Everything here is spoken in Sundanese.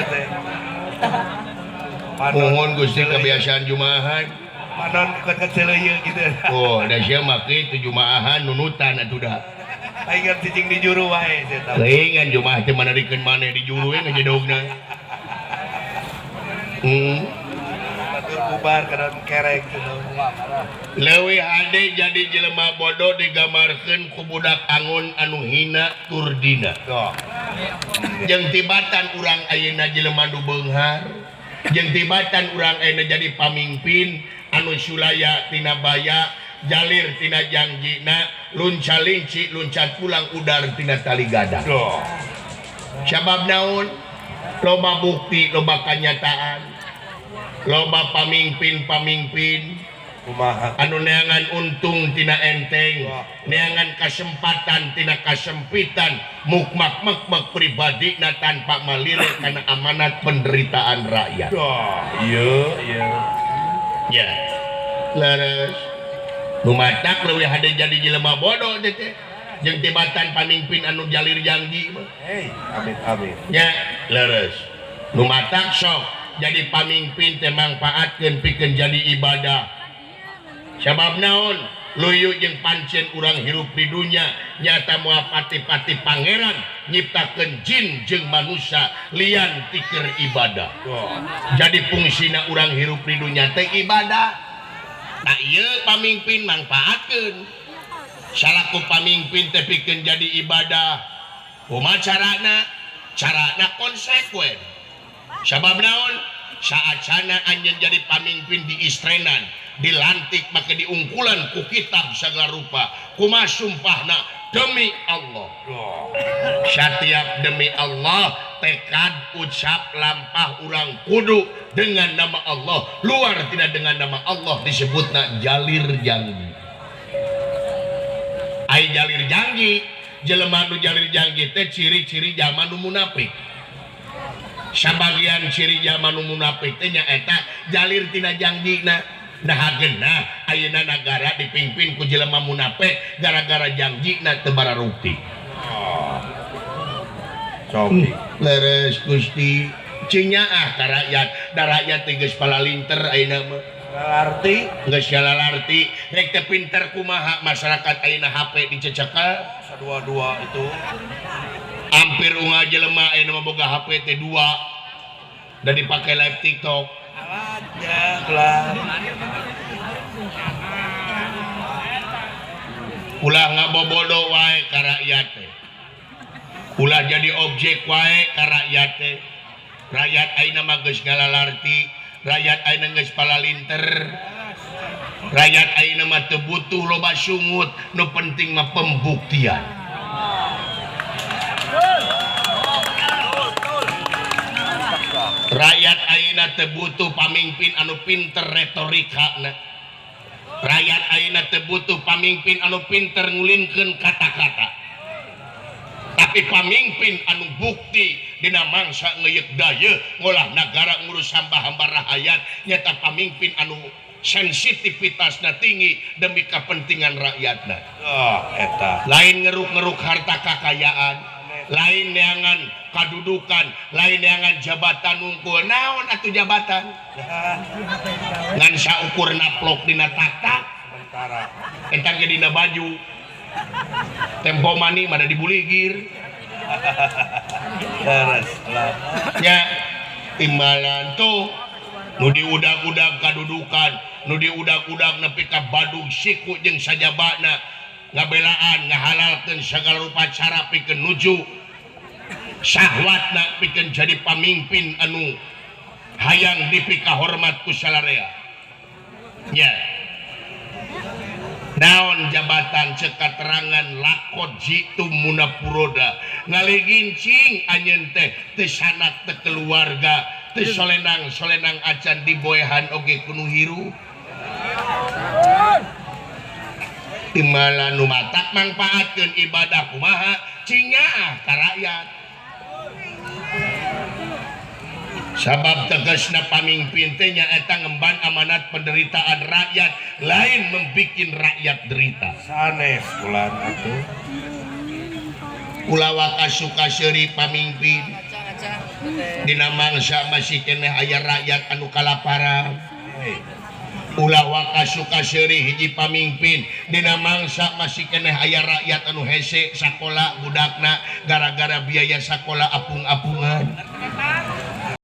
Teh. Mohon Gusti kebiasaan jumaahan. Panon ikut ke Celeuyeung gitu. Oh, da sia mah kitu jumaahan nunutan atuh da. Aing cicing di juru wae sia tah. Teuing jumaah teh manarikeun maneh di juru we ngajedogna. Batur bubar kana kerek gitu. Leuwih hade jadi jelema bodoh digambarkeun ku budak angon anu hina tur dina. Tuh. Jeung tibatan urang ayeuna jelema nu beunghar, jeung tibatan urang ayeuna jadi pamimpin anu sulaya tina baya, jalir tina jangjina, lunca linci luncat pulang udar tina tali gadang. Tuh. Sabab naon? Loba bukti, loba kanyataan. Loba pamimpin-pamimpin Kumaha? anu neangan untung tina enteng, Wah. neangan kesempatan tina kasempitan, mukmak-mukmak pribadi na tanpa malire kana amanat penderitaan rakyat. Tuh. Iya, iya. Ya. Leres. Nu matak leuwih hade jadi jelema bodoh teh teh. Jeung tibatan pamimpin anu jalir janji mah. Hey, amin amin. Ya, leres. Nu matak sok jadi pamimpin teh mangpaatkeun pikeun jadi ibadah. Sabab naon? Luyu jeung pancen urang hirup di dunya nyata moal pati-pati pangeran nyiptakeun jin jeung manusia lian tikeur ibadah. Tuh. Jadi fungsina urang hirup di dunya teh ibadah. Tak ieu pamimpin mangpaatkeun. Salaku pamimpin teh pikeun jadi ibadah. Kumaha carana? Carana konsekuen. Sabab naon? Saacana anjeun jadi pamimpin di istrenan, dilantik make diungkulan ku kitab segala rupa. Kumaha sumpahna? Demi Allah. Tuh. Setiap demi Allah tekad ucap lampah urang kudu dengan nama Allah. Luar tidak dengan nama Allah disebutna jalir janji. Ai jalir janji, jelema nu jalir janji teh ciri-ciri jalma nu munafik. Sabagian ciri jalma nu munafik teh nyaeta jalir tina janjina. Nah genah ayeuna nagara dipimpin ku jelema munafik gara-gara janjina teu bararukti. Oh. Cobi. Leres Gusti, cing nyaah ka rakyat, da rakyat teh geus palalinter ayeuna mah. Lalarti. Geus lalarti, rek teu pinter kumaha masyarakat ayeuna HP dicecekel. Sadua-dua itu. Hampir unggal jelema ayeuna mah boga HP teh 2. Dan dipake live TikTok. Alatnya lah. Ulah ngabobodo wae ka rakyat teh. Ulah jadi objek wae ka rakyat teh. Rakyat ayeuna mah geus ngalalarti, rakyat ayeuna geus palalinter. Rakyat ayeuna mah teu butuh loba sungut, nu penting mah pembuktian. Rakyat ayeuna teu butuh pamimpin anu pinter retorikana. Rakyat ayeuna teu butuh pamimpin anu pinter ngulinkeun kata-kata. Tapi pamimpin anu bukti dina mangsa ngeuyeuk dayeuh ngolah nagara ngurus hamba-hamba rahayat nyata pamimpin anu sensitivitasna tinggi demi kepentingan rakyatna. Oh, eta. Lain ngeruk-ngeruk harta kakayaan, lain neangan kadudukan, lain neangan jabatan unggul. Naon atuh jabatan? Ngan saukur naplok dina tatak. Sementara. Eta ge dina baju. Tempo mani mah da dibuligir. Leres lah. Nya timbalan tuh nu diudag-udag kadudukan, nu diudag-udag nepi ka badug siku jeung sajabana ngabelaan ngahalalkeun sagala rupa cara pikeun nuju syahwatna pikeun jadi pamimpin anu hayang dipikahormat ku salarea. Nya. Naon jabatan cek katerangan lakot jitu munapuroda ngaligincing anjeun teh teu sanak teu keluarga teu solenang solenang acan diboehan oge kuno hirup. Timbalan nu matak mangpaatkeun ibadah kumaha cing nyaah ka rakyat. Sabab tegasna pamimpin teh nyaeta ngemban amanat penderitaan rakyat, lain membikin rakyat derita. Sanes bulan atuh. Ulah waka suka seuri pamimpin. Dina mangsa masih keneh aya rakyat anu kalaparan. Ulah waka suka seuri hiji pamingpin. Dina mangsa masih keneh aya rakyat anu hese sakola budakna gara-gara biaya sakola apung-apungan.